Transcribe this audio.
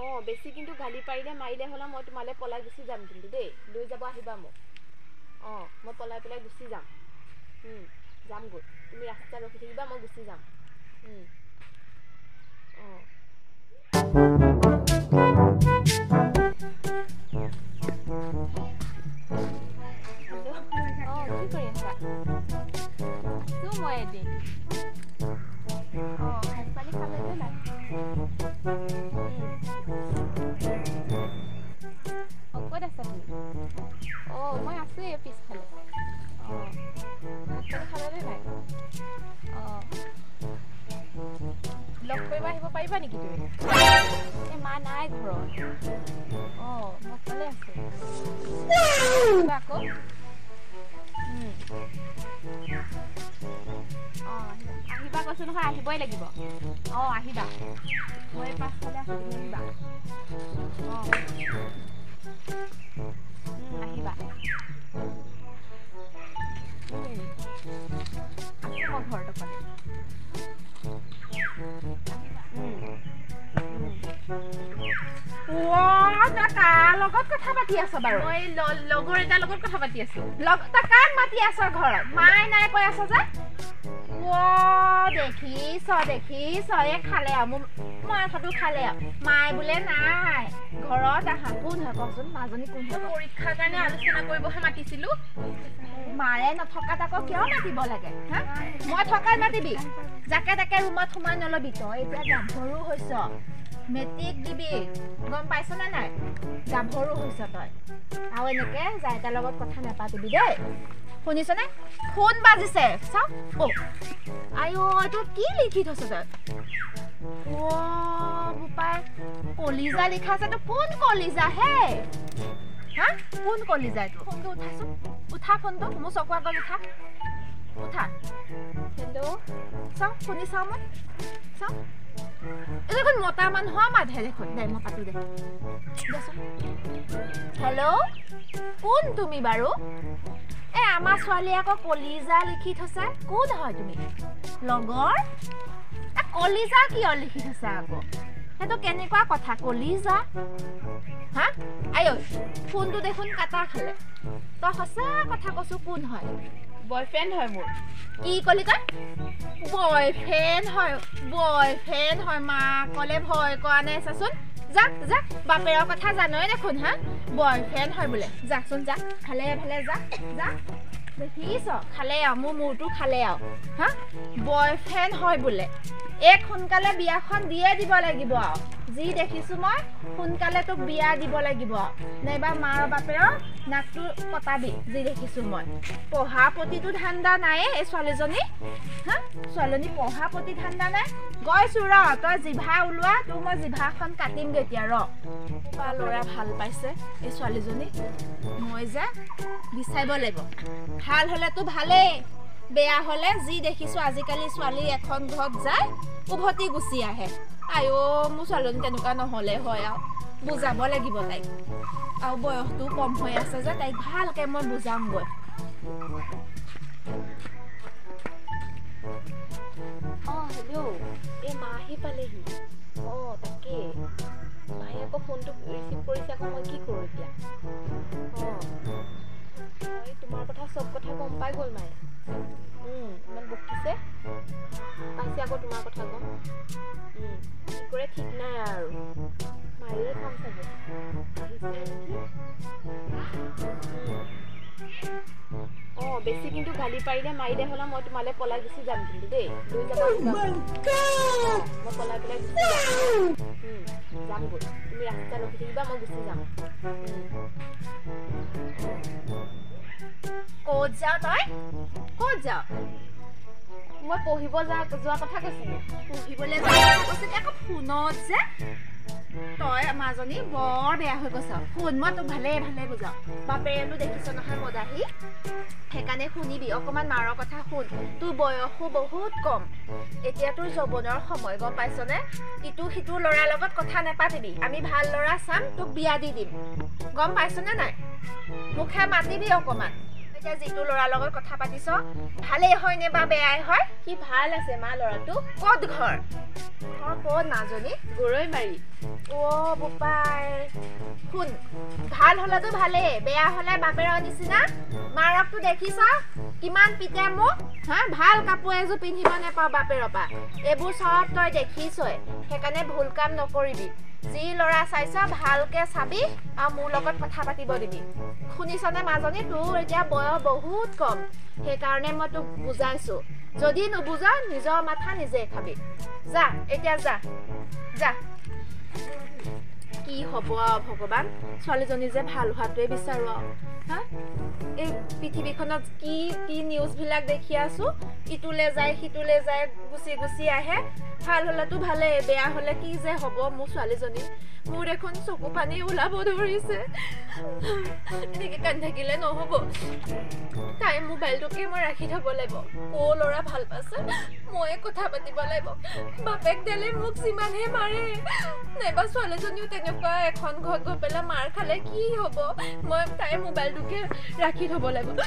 অঁ, বেছি কিন্তু গালি পাৰিলে মাৰিলে হ'লে মই তোমালৈ পলাই গুচি যাম কিন্তু দেই। লৈ যাব আহিবা মোক। অঁ, মই পলাই পেলাই গুচি যাম। যামগৈ, তুমি ৰাস্তাত ৰখি থাকিবা, মই গুচি যাম। অঁ। হেল্ল'। অঁ, কি কৰি আছা? আছোঁ মই এদিন। অঁ, ভাত পানী খালে নাই? অঁ, ক'ত আছা তুমি? অঁ, মই আছোঁ এই পিছফালে। অঁ, ভাত পানী খালানে নাই? অঁ, লগ কৰিব আহিব পাৰিবা নেকি তুমি? এই মা নাই ঘৰত। অঁ, মই অকলে আছোঁ। আকৌ অঁ, আহিবা কৈছোঁ নহয়, আহিবই লাগিব। অঁ, আহিবা, মই পাছফালে আছোঁ, তুমি আহিবা। অঁ, আহিবা। আছোঁ মই ঘৰত অকলে। তই কাৰ লগত কথা পাতি আছ বাৰু? মই লগৰ এটাৰ লগত কথা পাতি আছো। তই কাক মাতি আছ ঘৰত? মায়ে নাই কৈ আছ যে? দেখিছ দেখিছ, এই খালে আৰু মোৰ মাথাটো খালে আৰু। মায়ে বোলে নাই ঘৰত। আহা, কোন হয় কচোন? মাজনী কোন হয়? পৰীক্ষাৰ কাৰণে আলোচনা কৰিবহে মাতিছিলো। মাৰে নথকাত আকৌ কিয় মাতিব লাগে? হা, মই থকাত মাতিবি, যাকে তাকে ৰুমত সোমাই নলবি। তই এতিয়া গাভৰু হৈছ, মেট্ৰিক দিবি, গম পাইছনে নাই? গাভৰু হৈছ তই, আৰু এনেকে যাই তাৰ লগত কথা নাপাতিবি দেই, শুনিছনে? ফোন বাজিছে, চাওঁ। অ' আই অ', এইটো কি লিখি থৈছ তই? অ' বোপাই, কলিজা লিখা আছে। এইটো কোন কলিজা হে? হা, কোন কলিজা এইটো? ফোনটো উঠাচোন, উঠা ফোনটো, মোৰ চকু আগত উঠা, উঠা। হেল্ল'। চাওঁ, শুনি চাওঁ, মই চাওঁ। এইটো দেখোন মতা মানুহৰ মাতহে দেখোন। দে মই পাতো, দে দেচোন। হেল্ল', কোন তুমি বাৰু? এই আমাৰ ছোৱালীয়ে আকৌ কলিজা লিখি থৈছে, কোন হয় তুমি? লগৰ? কলিজা কিয় লিখি থৈছে আকৌ? সেইটো কেনেকুৱা কথা, কলিজা? হা, আই ফোনটো দেখোন কাটা খালে। তই সঁচা কথা কৈছো, কোন হয়? বয়ফ্ৰেণ্ড হয় মোৰ। কি কলি তই? বয়ফ্ৰেণ্ড হয়? বয়ফ্ৰেণ্ড হয়, মাকলে ভয় কৰা নাই চাচোন। যা যা, বাপেৰৰ কথা জানই দেখোন। হা, বয়ফ্ৰেণ্ড হয় বোলে। যাচোন যা, ভালে ভালে যা যা। দেখিছ, খালে আৰু মোৰ মূৰটো খালে আৰু। হা, বয়ফ্ৰেণ্ড হয় বোলে। এক সোনকালে বিয়াখন দিয়ে দিব লাগিব আৰু, যি দেখিছোঁ মই সোনকালে তোক বিয়া দিব লাগিব, নাইবা মাৰ বাপেৰৰ নাকটো কটাবি, যি দেখিছোঁ মই। পঢ়া প্ৰতিটো ধান্দা নাইয়ে এই ছোৱালীজনী। হা, ছোৱালীজনী পঢ়া প্ৰতি ধান্দা নাই। গৈছোঁ ৰ, তই জিভা ওলোৱা, তোৰ মই জিভাখন কাটিমগৈ এতিয়া ৰ। বা ল'ৰা ভাল পাইছে এই ছোৱালীজনী, মই যে বিচাৰিব লাগিব। ভাল হ'লেতো ভালেই, বেয়া হ'লে যি দেখিছোঁ আজিকালি ছোৱালী এখন ঘৰত যায় উভতি গুচি আহে। আইঅ, মোৰ ছোৱালীজনী তেনেকুৱা নহ'লে হয় আৰু। বুজাব লাগিব তাইক, আৰু বয়সটো কম হৈ আছে যে, তাইক ভালকৈ মই বুজামগৈ। অঁ, হেল্ল'। এই মা আহি পালেহি। অঁ, তাকে মায়ে আকৌ ফোনটো ৰিচিভ কৰিছে আকৌ, মই কি কৰোঁ এতিয়া? অঁ, হয়, তোমাৰ কথা চব কথা গম পাই গ'ল মায়ে। ইমান বকিছে, পাইছে আকৌ তোমাৰ কথা গম। কি কৰে ঠিক নাই আৰু, মাৰিয়ে খাম চাগে। আহিছে নেকি? অঁ, বেছি কিন্তু গালি পাৰিলে মাৰিলে হ'লে মই তোমালৈ পলাই গুচি যাম কিন্তু দেই। লৈ যাব আহিবা। মই পলাই পেলাই গুচি যাম। যামগৈ, তুমি ৰাস্তাত ৰখি থাকিবা, মই গুচি যাম। ক'ত যাৱ তই? ক'ত যাৱ? মই পঢ়িব যোৱা কথা কৈছিলোঁ। পঢ়িবলৈ যোৱা কথা কৈছিলি আকৌ ফোনত যে? তই মাজনী বৰ বেয়া হৈ গৈছ। শুন, মই তোক ভালে ভালে বুজাওঁ। বাপেৰেনো দেখিছ নহয় মদাহি, সেইকাৰণে শুনিবি অকণমান, মাৰৰ কথা শুন। তোৰ বয়সো বহুত কম এতিয়া, তোৰ যৌৱনৰ সময়, গম পাইছনে? ইটো সিটো ল'ৰাৰ লগত কথা নাপাতিবি। আমি ভাল ল'ৰা চাম, তোক বিয়া দি দিম, গম পাইছনে নাই? মোকহে মাতিবি অকণমান। এতিয়া যিটো ল'ৰাৰ লগত কথা পাতিছ, ভালেই হয়নে বা বেয়াই হয়? সি ভাল আছে মা। ল'ৰাটো ক'ত ঘৰ? ঘৰ ক'ত মাজনী? গৰৈমাৰী। অ' বোপাই, শুন, ভাল হ'লেতো ভালেই, বেয়া হ'লে বাপেৰৰ নিচিনা। মাৰকতো দেখিছ কিমান পিতে মোক, হা, ভাল কাপোৰ এযোৰ পিন্ধিব নেপাওঁ বাপেৰৰ পৰা। এইবোৰ চব তই দেখিছই, সেইকাৰণে ভুল কাম নকৰিবি। যি ল'ৰা চাইছ ভালকে চাবি আৰু মোৰ লগত কথা পাতিব দিবি, শুনিছনে মাজনী? তোৰ এতিয়া বয়স বহুত কম, সেইকাৰণে মই তোক বুজাইছো। যদি নুবুজ, নিজৰ মাথা নিজে খাবি। যা এতিয়া, যা যা। কি হ'ব আৰু ভগৱান, ছোৱালীজনী যে ভাল হোৱাটোৱে বিচাৰোঁ আৰু। হা, এই পৃথিৱীখনত কি কি নিউজবিলাক দেখি আছোঁ, ইটোলে যায় সিটোলে যায়, গুচি গুচি আহে। ভাল হ'লেতো ভালেই, বেয়া হ'লে কি যে হ'ব মোৰ ছোৱালীজনী। মোৰ দেখোন চকু পানী ওলাব ধৰিছে। এনেকৈ কান্দি থাকিলে নহ'ব, তাইৰ মোবাইলটোকে মই ৰাখি থ'ব লাগিব। ক' ল'ৰা ভাল পাইছে, ময়ে কথা পাতিব লাগিব। বাপেক দালে মোক যিমানহে মাৰে, নাইবা ছোৱালীজনীও তেনেকুৱা এখন ঘৰত গৈ পেলাই মাৰ খালে কি হ'ব? মই তাইৰ মোবাইলটোকে ৰাখি থ'ব লাগিব।